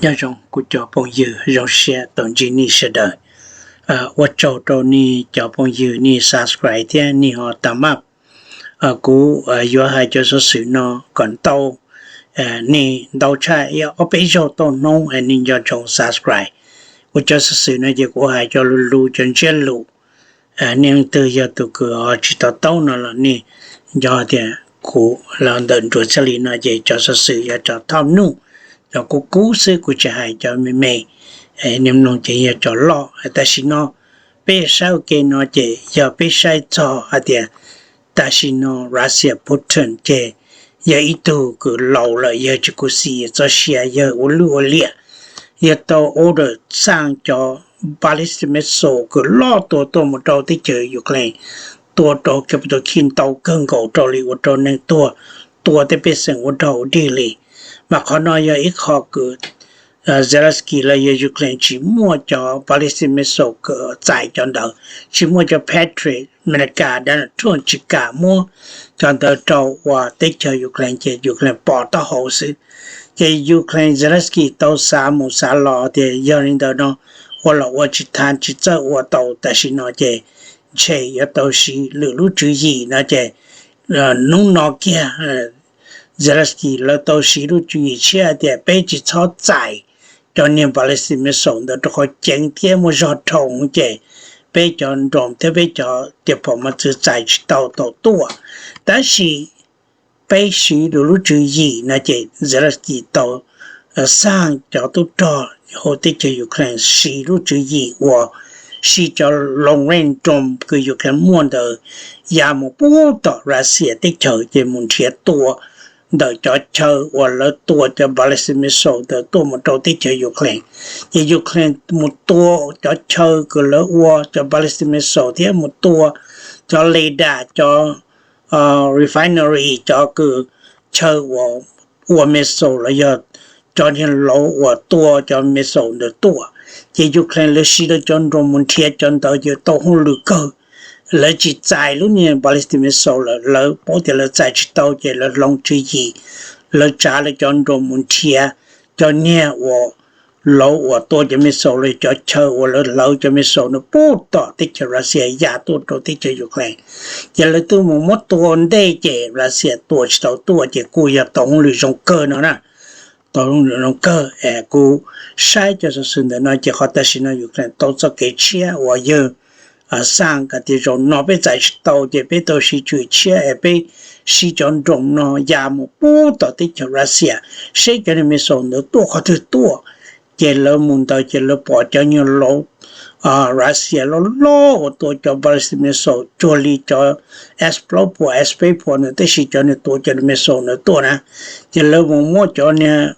Nyob zoo kuv cov phooj ywg, zoo siab tau ntsib nej sawv daws. Ua tsaug rau nej cov phooj ywg nej subscribe thiab nej ho tag mab. Kuv yuav hais cov xov xwm no kom ntau, nej ntau tshaj ib ob peb zaug tau hnub nej nco ntsoov subscribe. Kuv cov xov xwm no ces kuv hais cov lus lus, cov ntsiab lus. Nej leej twg yog tus kws ho tsis to taub no los nej nco tias kuv los ntawm nruas txhiaj li no ces cov xov xwm yog cov thoj nuj, cov kub kub xwb, kuv tsis hais cov me me. Nej mloog ces yog cov loj. Tam sim no peb saib ua ke no ces yog peb saib txog hais tias tam sim no Russia Putin ces yog ib tug kws laus lawm, yawg tsis khuv xim txoj sia, yawg ua lwj ua liam, yawg tau order xaj cov ballistic missile kws loj tua tuaj mus rau teb chaws Ukraine, tua rau capital kyiv ntau kawg nkaus raws li ua rau neeg tuag, tua tej pej xeem ua dog ua dig li. Mas qhov no yog ib qho kws Zelensky los yog Ukraine tsis muaj cov ballistic missile kws txais cov ntawd, tsis muaj cov Patriot, Amelikas Donald Trump tsis kam muab cov ntawd rau ua teb chaws Ukraine ces Ukraine pom taub hau xwb. Ces Ukraine Zelensky tau xav mus xav los tias yog li ntawd no ua los ua tsis tau, tsis txawj ua tau, tam sim no ces ntshe yuav tau siv lwm lub tswv yim no ces hnub no kiag Zelensky lawv tau siv lub tswv yim tshiab tias peb tsis txhob txais cov niag ballistic missile ntawd rau qhov ceev thiab muaj zog dhau ces peb cov drone thiab peb cov tias phom mos txwv txais tsis tau tau tuaj. Tab sis peb siv lwm lub tswv yim no ces Zelensky tau xaj cov tub rog hauv teb chaws Ukraine siv lub tswv yim uas siv cov long range drone kws Ukraine muaj ntawd ya mus pub tom Russia teb chaws ces mus nrhiav tua ntawm cov chaw uas lawv tua cov ballistic missile ntawd tuaj mus rau teb chaws Ukraine. Ces Ukraine mus tua cov chaw kws lawv ua cov ballistic missile thiab mus tua cov radar, cov refinery, cov kws chaw uas ua missile los yog cov niag lauv uas tua cov missile ntawd tuaj. Ces Ukraine lawv siv lawv cov drone mus nrhiav cov ntawd ces tau hauj lwm kawg. Lawv tsis txais lub niag ballistic missile lawm, lawv paub tias lawv txais tsis tau ces lawv hloov tswv yim, lawv tsav lawv cov drone mus nrhiav cov niag uas lauv uas tua cov missile los cov chaw uas lawv hlawv cov missile ntawd pub tom teb chaws Russia ya tuaj rau teb chaws Ukraine. Ces lawv twb mus muab tua ntej ces Russia tua tsis tau tuaj ces kuj yog tau hauj lwm zoo kawg no na. Tau hauj lwm zoo kawg. Kuv saib cov xov xwm ntawm no ces qhov tam sim no Ukraine tau txoj kev tshiab uas yawg xaj kom tias zaum no peb txais tsis tau ces peb tau siv tswv yim tshiab es peb siv cov drone no ya mus pub tom teb chaws Russia seb cov niag missile ntawd tuaj qhov twg tuaj. Ces lawv mus ntawd ces lawv pom cov niag lauv Russia loj loj uas tua cov ballistic missile cuag li cov S plaub puas, S peb puas ntawd, tab sis cov niag tua cov missile ntawd tuaj na. Ces lawv mus muab cov niag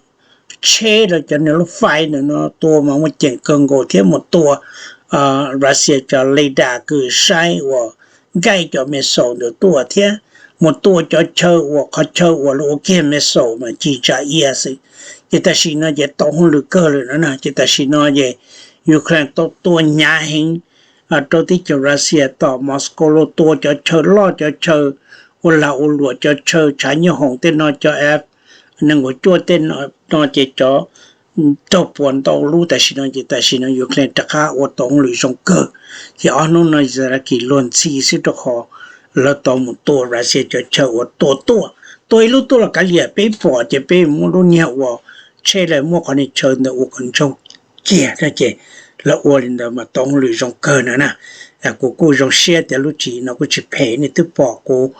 tsheb los cov niag lub fai ntawm no tua mas muaj ceem kawg nkaus thiab mus tua Russia cov radar kws saib uas nkaij cov missile ntawd tuaj thiab mus tua cov chaw uas qhov chaw uas lawv ua kiag missile mas ci ntsa iab xwb. Ces tam sim no ces tau hauj lwm kawg lawm no na. Ces tam sim no ces Ukraine tau tua hnyav heev rau teb chaws Russia tom Moscow los tua cov chaw loj, cov chaw ua lag ua luam, cov chaw tshav nyooj hoom tej no, cov F nees nkaum cuaj tej no ces cov raug puas ntau lub tam sim no ces tam sim no Ukraine rov qab ua tau hauj lwm zoo kawg. Ces ob hnub no Zelensky luag ntxhi xwb rau qhov lawv tau mus tua Russia cov chaw uas tua tuaj, tua ib lub tuaj los kav liam peb pom ces peb muab lub niag uas tsheb los muab qhov niag chaw ntawd ua kom ntsoog kiag no ces lawv ua li ntawd mas tau hauj lwm zoo kawg no na. Kuv kuj zoo siab tias lub tswv yim no kuj tsis phem, nej twb pom kuv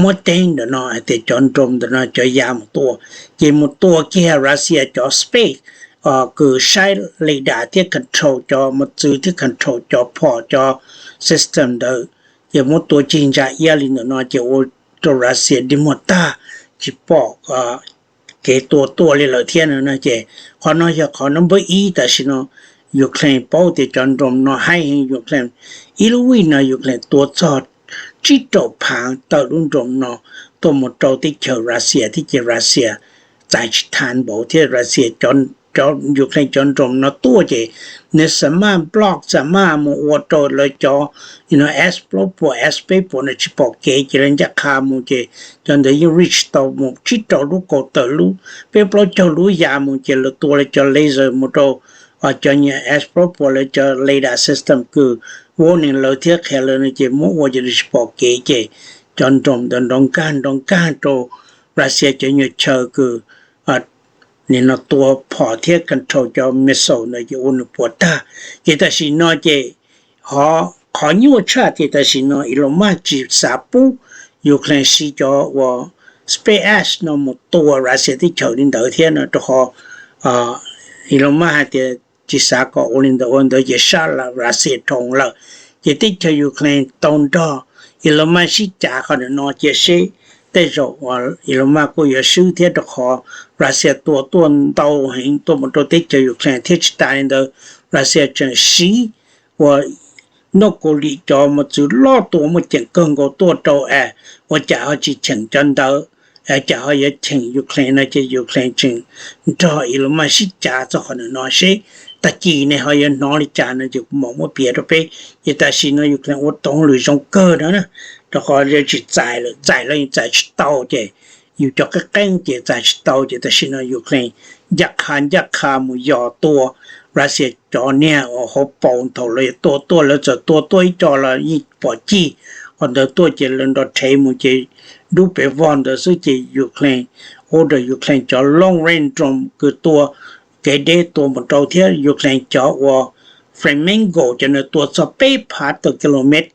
muab teeb ntawm no tias cov drone ntawm no cov ya mus tua, ces mus tua kiag Russia cov space kws saib radar thiab control cov mos txwv thiab control cov phom cov system ntawd, ces muab tua ci ntsa iab li ntawm no ces ua rau Russia dig muag tag, tsis pom kev tua tuaj li lawm thiab no na. Ces qhov no yog qhov number ib tam sim no Ukraine paub tias cov drone no haib heev. Ukraine ib lub week no Ukraine tua txog tsib rau phav tawm lub drone no tuaj mus rau teb chaws Russia thiab ces Russia txais tsis tau npaum thiab Russia cov Ukraine cov drone no tuaj ces nws xa maj block xa maj mus ua rau lawv cov S plaub puas S peb puas no tsis pom kev ces lawv ncaj qha mus ces cov ntawd yeej reach tau mus tsib rau lub kaum tawm lub peb plaub caug lub ya mus ces lawv tua lawv cov laser mus rau cov niag S plaub puas lawv cov radar system kws warning lawv thiab qhia lawv no ces muab ua ces lawv tsis pom kev ces cov drone ntawd nrov nkag nrov nkag rau Russia cov nyuag chaw kws nim no tua phom thiab control cov missile ntawd ces ua nws puas tag. Ces tam sim no ces qhov nyuaj tshaj ces tam sim no Elon Musk tsis xav pub Ukraine siv cov uas SpaceX no mus tua Russia teb chaws li ntawd thiab no rau qhov Elon Musk hais tias tsis xav kom ua li ntawd, ua ntawd ces sab Russia dhau lawm. Ces teb chaws Ukraine tau nrog Elon Musk sib cav qhov ntawm no cia seb tej zaum Elon Musk kuj yuav swb thiab rau qhov Russia tua tuaj ntau heev tuaj mus rau teb chaws Ukraine thiab tsis tas li ntawd Russia tseem siv ua North Korea cov mos txwv loj tua muaj ceem kawg nkaus tuaj rau es ua cas ho tsis cheem cov ntawd, cas ho yuav cheem Ukraine no ces Ukraine tseem nrog Elon Musk sib cav txog qhov ntawm no seb tag kis ne ho yuav hnov li cas no ces kuv mam muab piav rau peb. Ces tam sim no Ukraine ua tau lwm zoo kawg no na, rau qhov tsis txais lawm, txais los yeej txais tsis tau ces yus cov qeeb qeeb ces txais tsis tau ces tam sim no Ukraine ncaj qha ncaj qha mus yos tua Russia cov niag uas hauv paus thaum lawv tua tuaj, lawv txawm tua tuaj ib co los yeej pom cig qhov ntawd tuaj ces lawv nrov rhev mus ces dub pes vog ntawd xwb ces Ukraine, order Ukraine cov long range drone kws tua kev deb tua mus rau thiab Ukraine cov uas Flamingo cov ntawd tua txog peb phav tawm kilomev.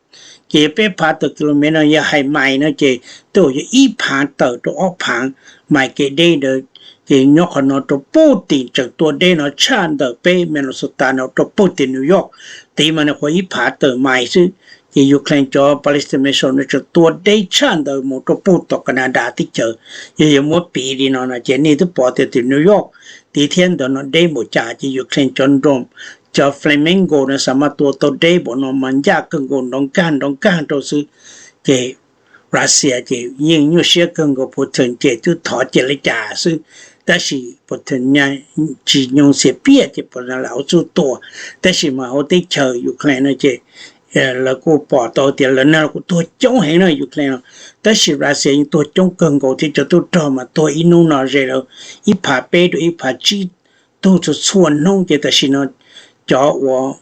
Ces peb phav tawm kilomev no yog hais mais no ces twb yog ib phav tawm rau ob phav mais kev deb ntawd. Ces nyob qhov no rau Putin tseem tua deb no tshaj ntawm peb Minnesota no rau puag tim New York tid mas nws qhuav ib phav tawm mais xwb. Ces Ukraine cov ballistic missile no tseem tua deb tshaj ntawd mus rau puag tom Canada teb chaws. Yog yuav muab piv li no no ces nej twb pom tias tim New York tid thiab ntawd no deb npaum cas ces Ukraine cov drone, cov Flamingo no xav mas tua tau deb npaum no mas ncaj kawg nkaus nrov nkag nrov nkag rau xwb. Ces Russia ces yeej nyuaj siab kawg nkaus, Putin ces twb thov cia li cas xwb, tab sis Putin tsis nyoog xiam piaj ces Putin lam ua txuj tua. Tab sis mas hauv teb chaws Ukraine no ces lawv kuj pom tau tias lawv nag los kuj tuag coob heev na Ukraine no, tab sis Russia yeej tuag coob kawg nkaus thiab cov tub rog mas tuag ib hnub no ze lawm ib phav peb rau ib phav tsib tug txhua txhua hnub ces tam sim no cov uas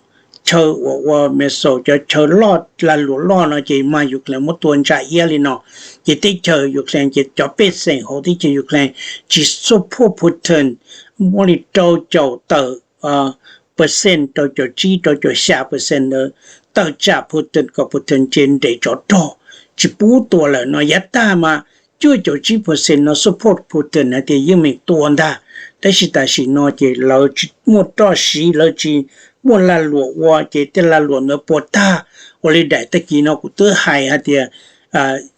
chaw uas ua missile, cov chaw loj lag luam loj no ces mas Ukraine muab tua ntsa iab li no. Ces teb chaws Ukraine ces cov pej xeem hauv teb chaws Ukraine tsis support Putin, muaj li rau caum tawm percent, rau caum tsib rau caum xya percent ntawd tawm tsam Putin kom Putin ces nres tsov rog tsis pub tua lawm no. Yav tag mas cuaj caum tsib percent no support Putin hais tias yeej meem tua ntag, tab sis tam sim no ces lawv tsis muaj roj siv, lawv tsis muaj lag luam ua ces tej lag luam ntawd puas tag. Ua li daim tag kis no kuv twb hais hais tias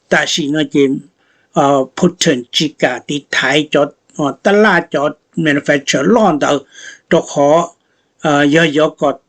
tam sim no ces Putin tsis kam tiv thaiv cov tab laj cov manufacturer loj ntawd, rau qhov yog yuav kom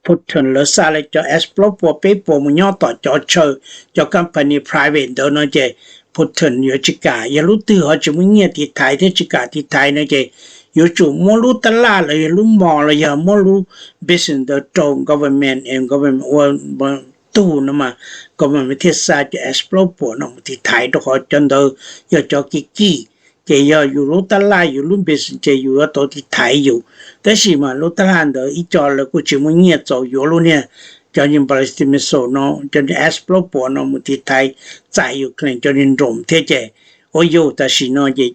Putin lawv xa lawv cov F plaub puas peb puas mus nyob tom cov chaw, cov company private ntawd no ces Putin yuav tsis kam. Yog lub twg ho tsis muaj nyiaj tiv thaiv thiab tsis kam tiv thaiv no ces yuav tsum muab lub tab laj los yog lub mall los yog muab lub business ntawd rau government, government ua tug no mas government thiaj xa cov F plaub puas no mus tiv thaiv, rau qhov cov ntawd yog cov kim kim. Ces yog yus lub tab laj yus lub business ces yus yuav tau tiv thaiv yus. Tab sis mas lub tab laj ntawd ib co lawv kuj tsis muaj nyiaj txaus yuav lub niag cov ballistic missile no, cov F plaub puas no mus tiv thaiv txais Ukraine cov niag drone thiab ces ua yus tam sim no ces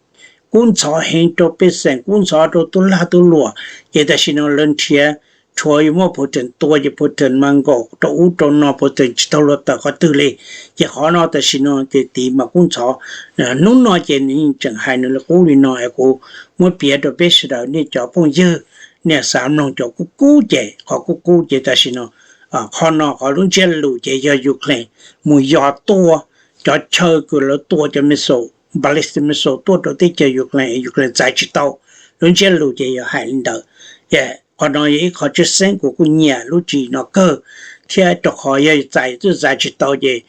kub ntxhov heev rau pej xeem, kub ntxhov rau tub lag tub luam. Ces tam sim no lawv nrhiav tshuav yuav muab Putin tua ces Putin mas nkaum rau ub rau no, Putin tsis tau luag tawm qhov twg li. Ces qhov no tam sim no ces tiv mas kub ntxhov. Hnub no ces nws yeej tseem hais nws li qub li no es kuv muab piav rau peb sawv daws nej cov phooj ywg, nej xav mloog cov kub kub ces qhov kub kub ces tam sim no qhov no qhov lub ntsiab lus ces yog Ukraine mus yos tua cov chaw kws lawv tua cov missile, ballistic missile tuaj rau teb chaws Ukraine, Ukraine txais tsis tau. Lub ntsiab lus ces yog hais li ntawd. Qhov no yog ib qho tshwj xeeb kuv kuj nyiam lub tswv yim no kawg thiab, rau qhov yog txais twb txais tsis tau ces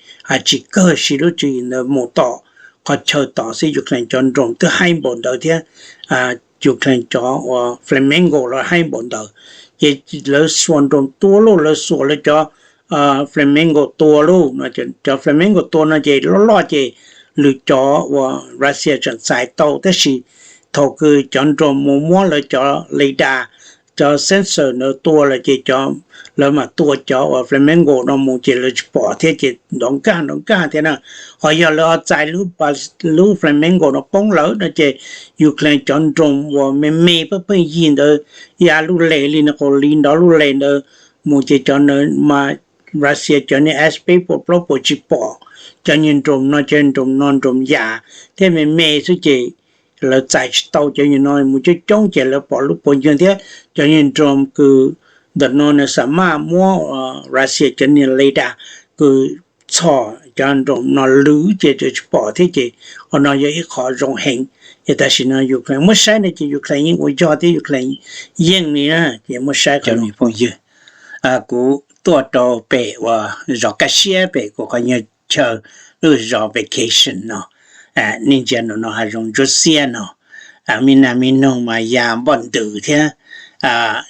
tsis kawg siv lub tswv yim ntawd mus tom qhov chaw tod xwb. Ukraine cov drone twb haib npaum ntawd thiab Ukraine cov uas Flamingo lawv haib npaum ntawd, ces lawv xuas drone tua lauj, lawv xuas lawv cov Flamingo tua lauj. Cov Flamingo tua no ces loj loj ces lwm cov uas Russia tseem txais tau, tab sis thaum kws cov drone mus muab lawv cov radar, cov sensor ntawd tua lawm ces lawv mam tua cov uas Flamingo no mus ces lawv tsis pom thiab ces nrov nkaj nrov nkaj thiab na. Ho yog lawv ho txais lub Flamingo no poob lawm no ces Ukraine cov drone uas me me pheej pheej yig ntawd, ya lub les li no, qaus li nrov lub les ntawd mus ces cov ntawd mas Russia cov niag space force plaub puas tsis pom cov niag drone no, cov drone no drone yam thiab me me xwb ces lawv txais tsis tau cov niag no mus coob coob ces lawv pom lub puas ncag thiab cov niag drone kws ntawm no nws xa maj muab Russia cov niag radar kws txhom cov drone no lwm ces tsis pom thiab ces qhov no yog ib qho zoo heev. Ces tam sim no Ukraine muab saib no ces Ukraine yeej ua zog thiab Ukraine yeej li na, ces muab saib cov phooj ywg. Kuv tuaj rau pem uas zos Kaj Siab pem kuv qhov nyuag chaw, lub zos vacation no, nej ntsia nram no hav zoov ntsuab xiab no, me nas me noog mas ya npoj ntws thiab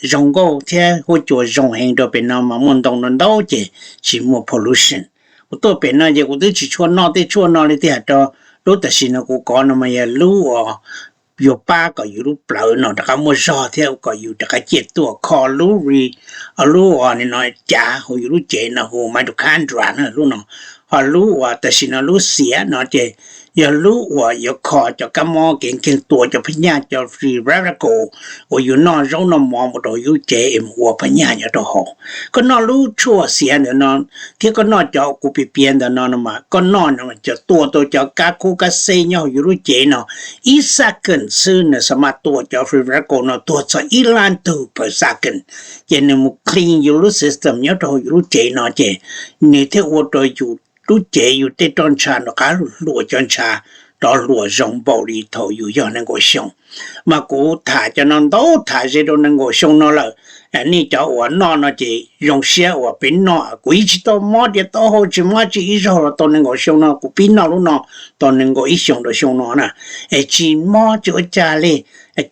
zoo nkauj thiab huab cua zoo heev rau pem no mas muaj ntoo ntau ntau ces tsis muaj pollution. Kuv tuaj pem no ces kuv twb tsis tshua noj tej tshuaj no li tiag rau lub tam sim no kuv kov no mas yog lub uas yuav pab kom yus lub plawv no rov qab muaj zog thiab kom yus rov qab ciaj tuaj kho lub, lub uas no cav hauv yus lub cev no hu mitochondria na lub no. Ho lub uas tam sim no lub xiav no ces yog lub uas yuav kho cov kab mob kev nkeeg tua cov phab nyaj, cov free radical uas yus noj zaub noj mov mus rau yus lub cev es mus ua phab nyaj nyob rau hauv. Koj noj lub tshuaj xiav ntawm no thiab koj noj cov kuv piav piav ntawm no no mas koj noj no cov tua tau cov kab khub kab xeb nyob hauv yus lub cev no ib second xwb nws xa maj tua cov free radical no tuag txog ib lab tug per second. Ces nws mus clean yus lub system nyob rau hauv yus lub cev no ces nws thiaj ua rau yus lub cev yus tej roj ntsha rov qab hluas, cov ntsha rov hluas zoo npaum li thaum yus yog nees nkaum xyoo. Mas kuv tham cov no ntau, tham ze rau nees nkaum xyoo no lawm. Nej cov uas noj no ces zoo siab uas peb noj, kuv yeej tsis tau mob tias taub hau tsis mob tsis ib zaug los tau nees nkaum xyoo no, kuv pib noj lub no tau nees nkaum ib xyoos rau xyoo no na, es tsis mob tsis ua cas li.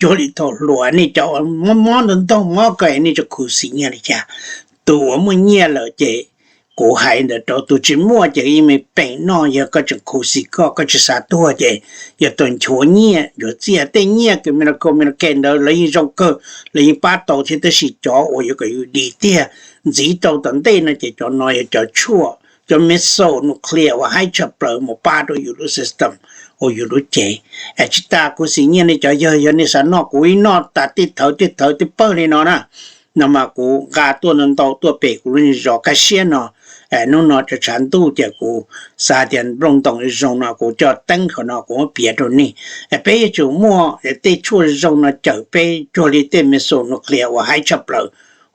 Cuag li thaum hluas nej cov uas mob mob ntau ntau mob kawg nej tseem khuv xim nyiaj li cas? Tus uas muaj nyiaj lawm ces kuv hais ntawd rau, tus tsis muaj ces yeej me peem noj, yog koj tseem khuv xim koj, koj tsis xav tuag ces yog tus nchuav nyiaj nchuav txiaj. Tej nyiaj kws medical, Medicare ntawd lawv yeej zoo kawg, lawv yeej pab tau thiab, tab sis cov uas yuav kom yus dim tiag ntxiv rau tom ntej no ces cov no yog cov tshuaj, cov missile nuclear uas haib tshaj plaws mus pab rau yus lub system hauv yus lub cev. Es tsis tas khuv xim nyiaj nej cov yawg, yog nej xav noj, kuv ib noj tas tej thawv tej thawv tej pawg li no na. No mas kuv nqa tuaj ntau ntau tuaj pem kuv lub zos Kaj Siab no. Hnub no tshav ntuj ces kuv xav tias nplooj ntoo zoo no kuv coj teeb qhov no kuv muab piav rau nej. Peb yuav tsum muaj tej tshuaj zoo no cawm peb cuag li tej missile nuclear uas haib tshaj plaws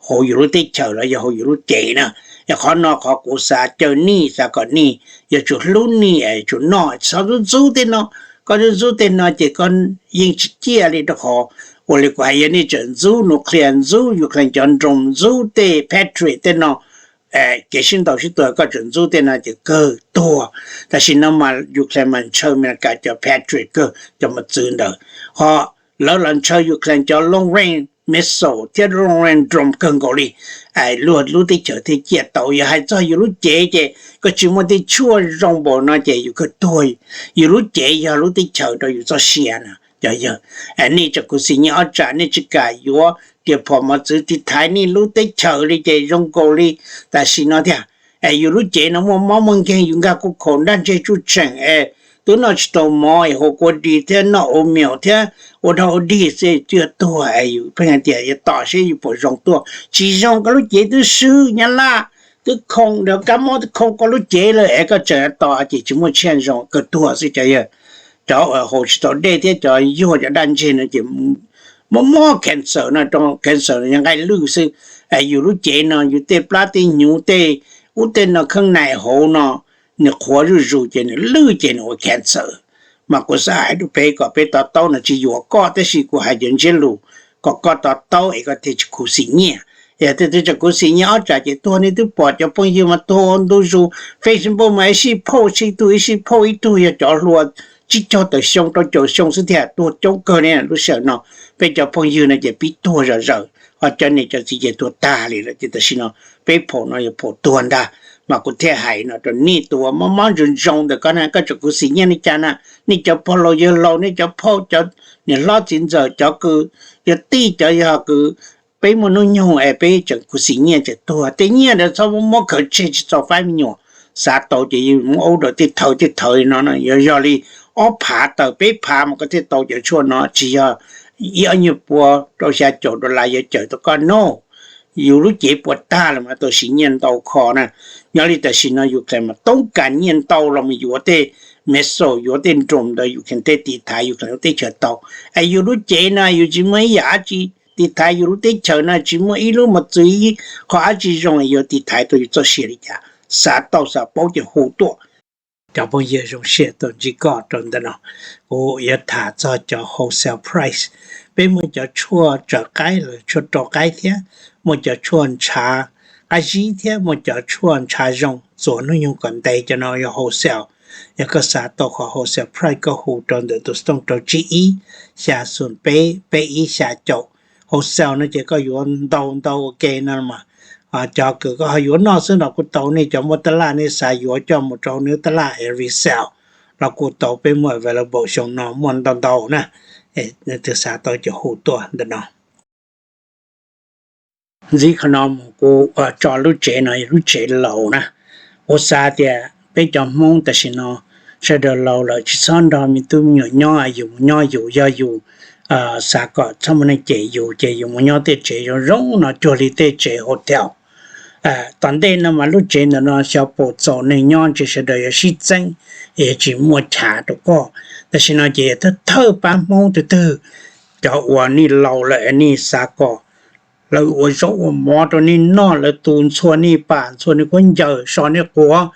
hauv yus lub teb chaws los yog hauv yus lub cev na. Es qhov no qhov kuv xav caw nej, xav kom nej yuav tsum hlub nej, yuav tsum noj, txhob ntxub ntxub tej no. Koj ntxub ntxub tej no ces koj yeej tsis ciaj li, rau qhov ua li kuv hais, yog nej tseem ntxub nuclear, ntxub Ukraine cov drone, ntxub tej Patriot tej no, kev sib ntaus sib tua, koj tseem ntxub tej no ces kawg tuag. Tam sim no mas Ukraine mas ntshaw Amelikas cov Patriot kawg, cov mos txwv ntawd, ho lawv los ntshaw Ukraine cov long range missile thiab long range drone kawg nkaus li. Luag lub teb chaws thiaj ciaj tau. Yog hais txog yus lub cev ces koj tsis muaj tej tshuaj zoo npaum no ces yus kawg tuag. Yus lub cev yog lub teb chaws rau yus txoj sia na cov yawg. Nej tseem khuv xim nyiaj ob tsam nej tsis kam yuav tias phom mos txwv tiv thaiv nej lub teb chaws li ces zoo nkaus li tam sim no thiab. Yus lub cev no muaj mob muaj nkeeg, yus nkag kuj khaum, nraj ntseg tsuj tseem es twb noj tsis tau mov es haus kua dis thiab noj oatmeal thiab ua dog ua dig xwb twb yuav tuag. Yus pheej hais tias yuav tos seb yus puas zoo tuaj, tsis zoo, koj lub cev twb swb nyab laj, twb khoo, kab mob twb khoo koj lub cev lawm es koj tseem tos ces tsis muaj tshiab zoo, kawg tuag xwb cov yawg. Cov uas haus tsis tau dej thiab cov yuag cov daj ntseg no ces mob mob cancer no, rau cancer no yog nqaij lwj xwb. Yus lub cev no yus tej plab tej hnyuv tej ub tej no kheeb nais hauv no nws qhuav zuj zus ces nws lwj ces nws ua cancer. Mas kuv xav hais rau peb kom peb to taub no, tsis yuam koj tab sis kuv hais cov ntsiab lus kom koj to taub es koj thiaj tsis khuv xim nyiaj. Yog tias tseem khuv xim nyiaj ob tsam ces tuag, nej twb pom cov phooj ywg mas tuag ua ntu zus, Facebook mas ib sij phauj sib tug, ib sij phauj ib tug, yog cov hluas tsib caug tawm xyoo rau caum xyoo xwb thiab tuag coob kawg li lub sij hawm no. peb cov phooj ywg no ces pib tuag zom zaws, ho cov niam cov txiv ces tuag tag li lawm. Ces tam sim no peb phaum no yuav phaum tuag ntag. Mas kuv thiaj hais no rau nej tus uas mob mob ntsoo ntsoo ntawm koj na, koj tseem khuv xim nyiaj li cas na? Nej cov pog laus yawg laus, nej cov phauj cov niam hlob txiv ntxawm, cov kws yog tij cov yog kws peb muaj hnub nyoog es peb tseem khuv xim nyiaj tseem tuag, tej nyiaj ntawd txhob muab khaws tseg tsis txaus faib me nyuam. Xav tau ces yus muab ua rau tej thawv tej thawv li no, yuav yog li ob phav tawm peb phav mas koj thiaj tau cov tshuaj no, tsis yog ib ob nyuag pua rau xya caum dollar yuav cawm tau koj no. Yus lub cev puas tag los mas tau siv nyiaj ntau kho na. Yog li tam sim no yus qe mas toob kas nyiaj ntau los mus yuav tej me xaum, yuav tej nroos ntawd yus kheev tej tiv thaiv yus kheev lub teb chaws tau. Es yus lub cev no yus tsis muaj ib yam dab tsi tiv thaiv yus lub teb chaws no, tsis muaj ib lub mos txwv ib qho dab tsi zoo yuav tiv thaiv tau yus txoj sia li cas. Xav tau xav paub ces hu tuaj. Cov phooj ywg, zoo siab tau ntsib koj rau ntawm no. Kuv yuav tham txog cov wholesale price. Peb muaj cov tshuaj tsaws qaib los tshuaj rau qaib thiab, muaj cov tshuaj ntshav qab zib thiab muaj cov tshuaj ntshav zoo, txuas hnub nyoog kom ntev, cov no yog wholesale. Yog koj xav tau qhov wholesale price koj hu rau ntawm tus xov tooj rau tsib ib, xya xoom peb, peb ib xya caum. Wholesale no ces koj yuav ntau ntau ua ke no mas, cov kws koj ho yuav noj xwb los kuj tau, nej cov muaj tab laj nej xav yuav coj mus rau nej tab laj es resale los kuj tau, peb muaj available xyoo no muaj ntau ntau na. Leej twg xav tau ces hu tuaj ntawm no. Ntxiv qhov no mus kuv tso lub tsev no, lub tsev laus na. Kuv xav tias peb cov Hmoob tam sim no sawv daws laus lawm tsis txhob nrog me tub me nyuam nyob, yus mus nyob yus, yog yus xav kom txhob muaj neeg cem yus ces yus mus nyob tej tsev zoo zoo no cuag li tej tsev hotel. Tom ntej no mas lub tsev ntawm no xyov puas txaus neeg nyob, ntshe sawv daws yuav sib txeeb, yuav tsis muaj chav rau koj. Tam sim no ces thawj thawj pab Hmoob twg twg, cov uas nej laus lawm nej xav kom lawv ua zaub ua mov rau nej noj, lawv tu ntxhua nej pam ntxhua nej khaub ncaws so nej quav,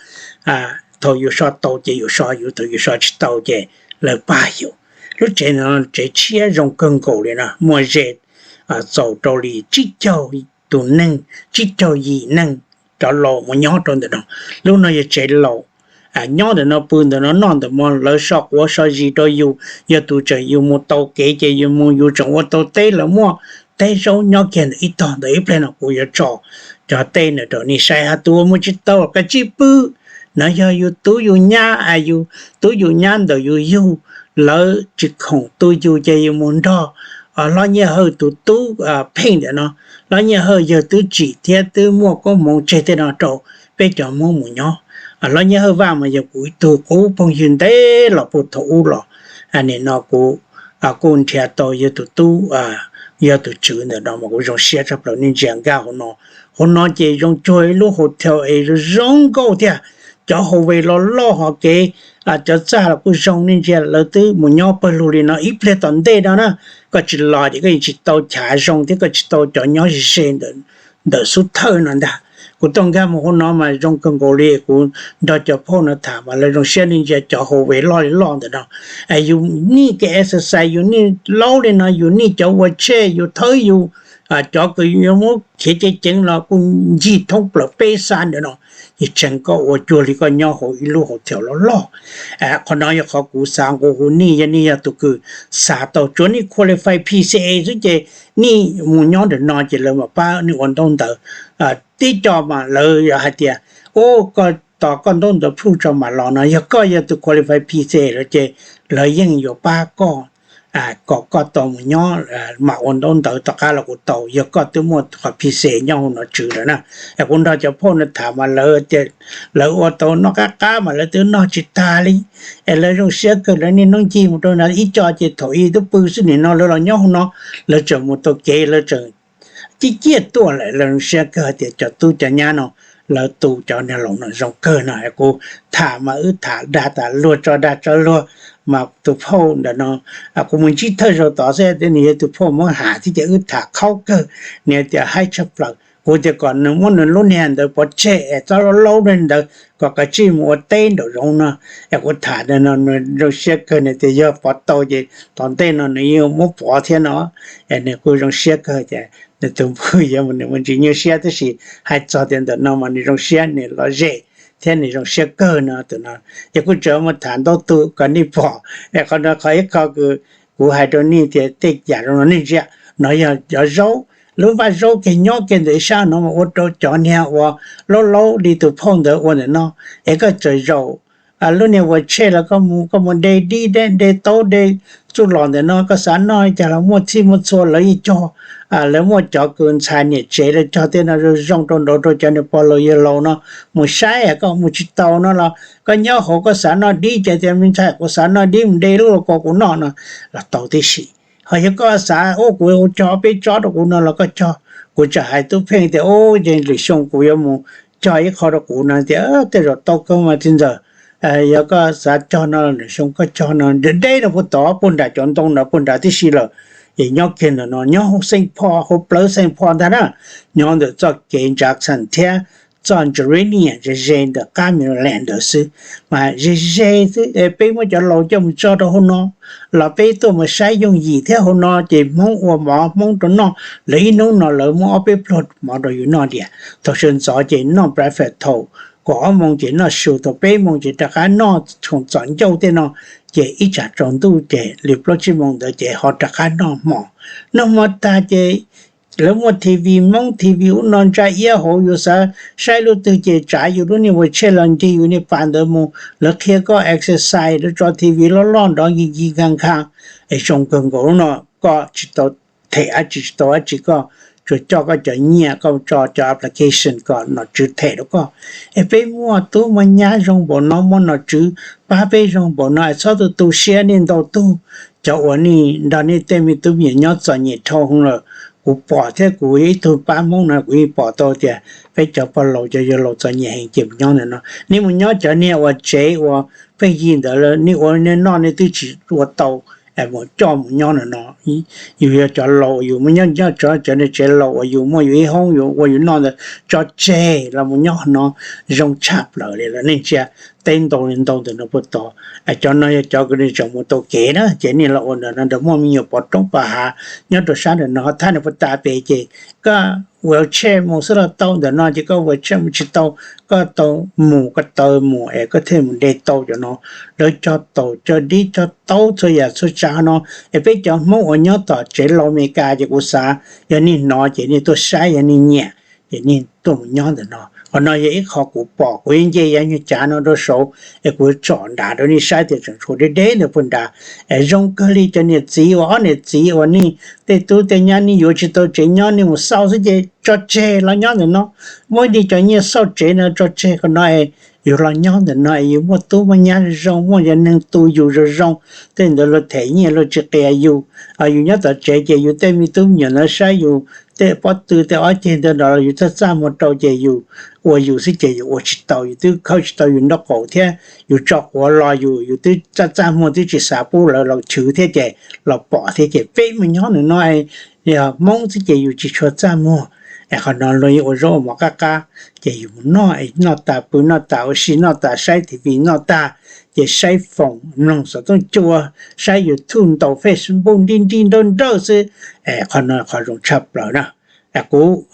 thaum yus so tau ces yus so yus, thaum yus so tsis tau ces lawv pab yus. Lub tsev no tsev tshiab zoo kawg nkaus li no, muaj ze txaus rau li tsib caug tus neeg, tsib caug yim neeg, cov laus mus nyob rau ntawm no. Lub no yog tsev laus, nyob ntawm no pw ntawm no noj ntawm no, lawv so quav so zis rau yus. Yog tus tseem yus mus tau kev ces yus mus, yus tseem ua tau teb, lawv muaj teb zaub nyob kiag ntawm ib tog ntawd. Ib pliag no kuv yuav tso cov teb ntawd rau nej saib, ho tus uas mus tsis tau kav tsij pw. No yog yus tub yus nyab, yus tub yus nyab ntawm yus yug, lawv tsis khoom tu yus ces yus mus nrog Hlob Nyiaj Hawj tus tub pheej ntawm no. Hlob Nyiaj Hawj yawg twb tsim thiab twb muaj koob hmoov tseg tej no rau peb cov Hmoob mus nyob. Hlob Nyiaj Hawj Vaj mas yog kuv ib tug qub phooj ywg ntev los puag thaum ub los. Nim no kuv kuj nrhiav tau yawg tus tub, yog tus tswv ntawm no mas kuv zoo siab tshaj plaws. Nej ntsia nkaj hauv no, hauv no ces zoo cuag ib lub hotel es zoo nkauj thiab. Cov hauv ve loj loj ho kev, cov txaj los kuj zoo. Nej ntsia lawv twb mus nyob pawg lug li no, ib pliag tom ntej no na, koj tsis los ces koj yeej tsis tau chav zoo thiab koj tsis tau cov nyob ze ze ntawm xub thawj no ntag. Kuv tuaj nkag mus hauv no mas zoo kawg nkaus li, kuv nrog cov phauj no tham mas lawv zoo siab. Nej ntsia cov hauv ve loj li loj ntawm no, yus nij kev exercise, yus nij laub li no, yus nij cov ua tshej, yus thawb yus, cov kws yuav muab khiav ceev ceev los kuj ncig thoob plaws peb xab ntawm no. Ces tseem koj ua cuag li koj nyob hauv ib lub hotel loj loj. Qhov no yog qhov kuv xav nqua hu nej, yog nej yog tus kws xav tau, tsuav nej qualify P C A xwb ces nej mus nyob ntawm no ces lawv mam pab nej ua ntaub ntawv. Tib co mas lawv yog hais tias, ua, koj tos koj ntaub ntawv proof tso mam los no, yog koj yog tus qualify P C A lawm ces lawv yeej yuav pab koj kom koj tau mus nyob mam ua ntaub ntawv tom qab los kuj tau, yog koj twb muaj qhov P C A nyob hauv nom tswv lawm na. Es kuv nrog cov phauj no tham mas lawv tias lawv ua tau noj qab qab mas lawv twb noj tsis tag li. Es lawv zoo siab kawg, lawv niaj hnub ncig mus rau na, ib co ces thaum ub twb pw xwb, nim no lawv los nyob hauv no, lawv tseem mus tau kev, lawv tseem ciaj ciaj tuaj lawm. Lawv zoo siab kawg tias cov tub cov nyab no, lawv tu cov niag laus no zoo kawg no. Kuv tham mas wb tham dag tas luag tso dag tso luag, mas tus phauj ntawm no, kuv mus ntsib thawj zaug tod xwb tias nws yog tus phauj Hmoob Ham thiab ces wb tham qhaub kawg, nws tias haib tshaj plaws. Kuv tias kom nws muab nws lub niag ntawd pov tseg es txhob laub laub ntawd, kom kav tsij mus ua teb nraum zoov no. Es kuv tham no nws zoo siab kawg, nws tias yog pov tau ces tom ntej no nws yeej muab pov thiab no. Es nws kuj zoo siab kawg tias nws tus npawg yuav mus, nws mus ntsis nyuaj siab tab sis hais txog tias ntawm no mas nws zoo siab, nws lom zem thiab nws zoo siab kawg no. Tus no ces kuj tseem mus tham ntau tus kom nej pom. Es qhov no qhov ib qho kws Kuv hais rau nej tias tej yam zoo no nej ntsia, no yog cov zaub, lub vaj zaub kiag nyob kiag ntawm ib sab no mas ua rau cov niag uas laub laub li tus phauj ntawd ua ntawm no, es koj txawm zaum lub niag ua tshej los koj mus, koj mus de dib de taub de txuj lom ntawm no, koj xav noj li cas los muaj txhij muaj txhua lawv yeej cog. Lawv muaj cov kws ntxhais niam tsev lawv cog tej no zoo zoo rau nraud rau cov niag pog laus yawg laus no mus saib, koj mus tsis tau no los koj nyob hauv koj xav noj dib ces tias me ntxhais kuv xav noj dib mus de lub los kom kuv noj no los tau tib si. Ho yog koj xav ua kuv cog peb tsob rau kuv no los koj cog. Kuv tseem hais Tub Pheej tias ub ces lwm xyoo kuv yuav mus cog ib qho rau kuv no tias tej zaum tau kawg mas txiv ntxawm, yog koj xav cog no lwm xyoo koj cog no, deb no puag tod puag nram cov ntoo ntawd puag nrad tib si lawm. Es nyob kiag ntawm no nyob hauv Xeem Phoj, hauv plawv Xeem Phoj ntag na, nyob ntawm txoj kev Jackson thiab txoj Geranium ze ze ntawm qab Maryland ntawd xwb, mas ze ze xwb. Peb muab cov laus coj mus tso rau hauv no los peb tuaj mus saib yooj yim thiab. Hauv no ces Hmoob ua mov Hmoob rau noj, lawv ib hnub no lawv muab ob peb pluag mov rau yus noj diam. Thaum sawv ntxov ces noj breakfast thaum kaum ob moos ces noj su, thaum peb moos ces rov qab noj khoom txom ncauj tej no, ces ib tsam tsaus ntuj ces li plaub tsib moos ntawd ces ho rov qab noj hmo. Noj hmo tag ces lawv muaj T V, Hmoob T V ub no ntsa iab hauv, yus xav saib lub twg ces tsav yus lub niag ua tshej los ncig yus niag pas ntawd mus, lawv qhia koj exercise, lawv tso T V loj loj nrov nkig nkig nkag nkag, es zoo kawg nkaus lub no. Koj tsis tau them dab tsi, tsis tau dab tsi, koj tsuas coj koj cov nyiaj koj tso cov application kom nom tswv them rau koj. Es peb muaj tub muaj nyab zoo npaum no, muaj nom tswv pab peb zoo npaum no es txhob tu tu siab. Nej ntau tug cov uas nej nrog nej tej me tub me nyuam nyob txom nyem dhau hwv lawm, kuv pom thiab kuv yog ib tug pab Hmoob no kuv yeej pom tau tias peb cov pog laus cov yawg laus txom nyem heev ces mus nyob ntawm no. Nej mus nyob cov niag uas tsev uas pheej yig ntawd, nej ua nej noj nej twb tsis ua tau, mus coj mus nyob ntawm no. Yus yog cov laus, yus muaj nyob nyob tso cov niag tsev laus uas yus muaj yus ib hoob yus ua yus noj ntawd tso tseg los mus nyob no zoo tshaj plaws li lawm. Nej ntsia, teb ntau li ntau ntawm no puag tod. Cov no yog cov kws nws tseem mus tau kev na, ces nej los ua ntawm no ntawd muaj me nyuam pov roob pov hav nyob rau sab ntawm no thab nws puag ta pem ces koj wheelchair mus xwb los tau, ntawm no ces koj wheelchair mus tsis tau, koj tau mus, koj taw mus es koj thiaj mus de tau cov no. Lawv cog taum cog dib cog taub txhua yam txhua tsav no. Es peb cov Hmoob uas nyob tom tsev laus Amelikas ces kuv xav yog nej hnov ces nej tuaj saib, yog nej nyiam ces nej tuaj mus nyob ntawm no. Qhov no yog ib qho kuv pom, kuv yeej nce yav nyuag cav no rau saud es kuv tsom nrad rau nej saib tias tseem tshuav deb deb ntawd puag nrad. Es zoo kawg li cov niam txiv uas ob niam txiv uas nej tej tub tej nyab nej yuav tsis tau tsev nyob nej mus xauj xwb ces tso tseg los nyob ntawm no. Muab nej cov nyiaj xauj tsev no tso tseg qhov no es yus los nyob ntawm no es yus muaj tub muaj nyab zoo zoo, muaj cov neeg tu yus zoo zoo, tej ntawd luag them nyiaj luag tsis qias yus. Yus nyob tom tsev ces yus tej me tub me nyuam ntawd saib yus tej pob tw tej ob ceg ntawd los yus txaj txaj muag rau ces yus ua yus xwb ces yus ua tsis tau, yus twb khawb tsis tau yus nraub qaum thiab, yus tso quav los yus, yus twb txaj txaj muag twb tsis xav pub lawv los chwv thiab ces los pom thiab ces peb mus nyob ntawm no yog Hmoob xwb ces yus tsis tshua txaj muag. Es qhov no luag yeej ua zaub ua mov qab qab, ces yus mus noj, noj tas pw noj tas ua si noj tas saib T V noj tag, ces saib foom mloog xov tooj cua, saib YouTube ntaus Facebook nrij nrij nrawj nrawj xwb. Qhov no qhov zoo tshaj plaws na. Kuv,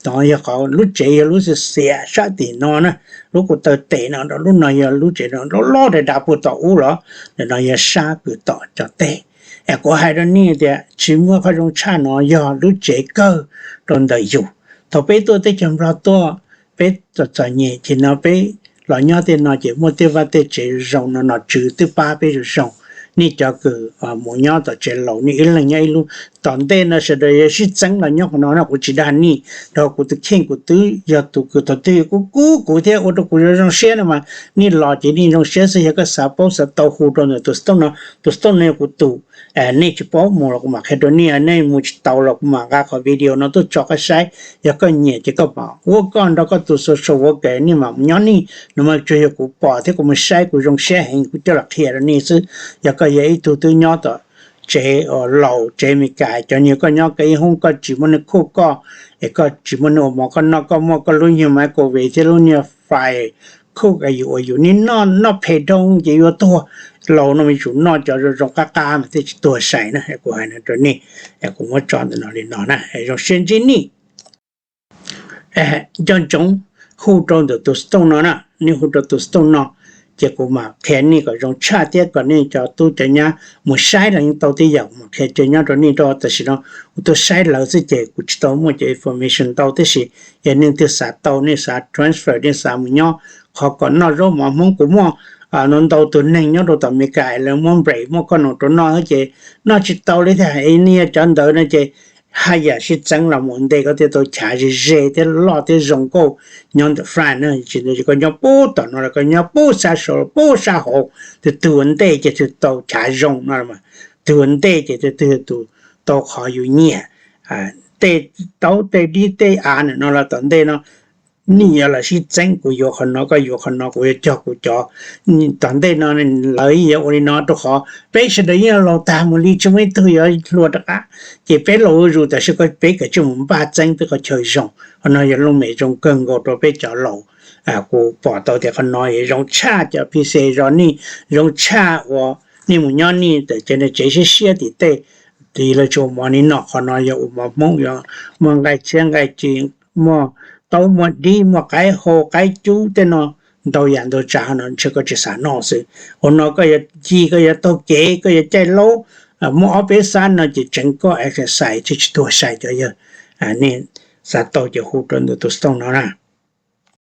no yog qhov lub tsev yog lub xiav xiav sab tim no na, lub kuv taw tes no rau lub no yog lub tsev no loj loj dav dav puag tom ub los, ntawm no yog sab kws tom cov teb. Es kuv hais rau nej tias tsis muaj qhov zoo tshaj no yog lub tsev kawg rau ntawm yus. Thaum peb tuaj teb chaws Nplog tuaj, peb txom txom nyem ces no peb los nyob tej no ces muaj tej vaj tej tsev zoo no nom tswv twb pab peb zoo zoo. Nej cov kws mus nyob tom tsev laus nej ib leeg nyob ib lub, tom ntej no sawv daws yuav sib txeeb los nyob qhov no no kuv tsis dag nej, rau kuv tus kheej kuv twb yog tus kws thaum twg kub kub kuv thiab ua rau kuv zoo zoo siab no mas nej los ces nej zoo siab xwb. Yog koj xav paub xav tau hu rau ntawm tus xov tooj no, tus xov tooj no yog kuv tus. Nej tsis paub mus los kuv mam qhia rau nej, nej mus tsis tau los kuv mam nqa qhov video no tuaj tso koj saib, yog koj nyiam ces koj mam ua koj nrog koj tus social worker nej mam mus nyob nej no mas tsuas yog kuv pom thiab kuv mus saib kuv zoo siab heev kuv coj los qhia rau nej xwb. Yog koj yog ib tug twb nyob tom tsev laus tsev Amelikas cov niag koj nyob koj ib hoob koj tsis muaj neeg cook koj, es koj tsis muaj neeg ua mov koj noj, koj muaj koj lub nyuag microwave thiab lub nyuag fryer cook yus ua yus, nej noj noj phem dhau ces yuav tuag. Laus no mas yuav tsum noj cov zoo zoo qab qab mas thiaj tsis tuag sai na. Kuv hais no rau nej, kuv muab tso ntawm no li no na, zoo siab ntsib nej. Nco ntsoov hu rau ntawm tus xov tooj no na, nej hu rau tus xov tooj no, ces kuv mam qhia nej kom zoo tshaj thiab kom nej cov tub cov nyab mus saib los yeej tau tib yam. Mas qhia cov nyob rau nej rau tam sim no kuv tuaj saib lawv xwb ces kuv tsis tau muaj cov information ntau, tab sis yog nej twg xav tau, nej xav transfer, nej xav mus nyob qhov kom noj zaub mov Hmoob, kuv muaj ntau tus neeg nyob rau tom Amelikas es lawv muab break, muab koj num rau noj ces noj tsis tau li thiab. Nej yog cov ntawd no ces haj yam sib txeeb los mus ua ntej koj thiaj tau chav ze ze thiab loj thiab zoo nkauj nyob ntawm France na. Tsis tas koj nyob pub tom no los koj nyob pub sab saud los pub sab hauv, tus twg ua ntej ces tus tau chav zoo no. Tus ua ntej ces tus twg tau qhov yus nyiam. Tej taub tej dib tej av ntawm no los tom ntej no nej yuav los sib txeeb, kuv yuav qhov no koj yuav qhov no, kuv yuav cog kuv cov. Tom ntej no lawv yuav ua li no rau qhov peb sawv daws yeej laus tag mus li, tsis muaj ib tug yuav hluas rov qab. Ces peb laus zuj zus tam sim no peb kawm tsij mus npaj txeeb peb qhov chaw zoo. Qhov no yog looj mem zoo kawg nkaus rau peb cov laus. Kuv pom tau tias qhov no yog zoo tshaj cov P C zos nej, zoo tshaj uas nej mus nyob nej tawm cov tsev siab siab tim tej, tis lawv tsis ua mov ni noj, qhov no yog ua mov Hmoob, yog muaj nqaij tshiab nqaij tsi, muaj taub muaj dib, muaj qaib hau qaib cub tej no, ntau yam ntau tsav no ntshe koj tsis xav noj xwb. Qhov no koj yuav ci, koj yuav taug kev, koj yuav caij laub, muaj ob peb xab no ces tseev koj exercise thiaj tsis tuag sai cov yawg. Nej xav tau ces hu rau ntawm tus xov tooj no na.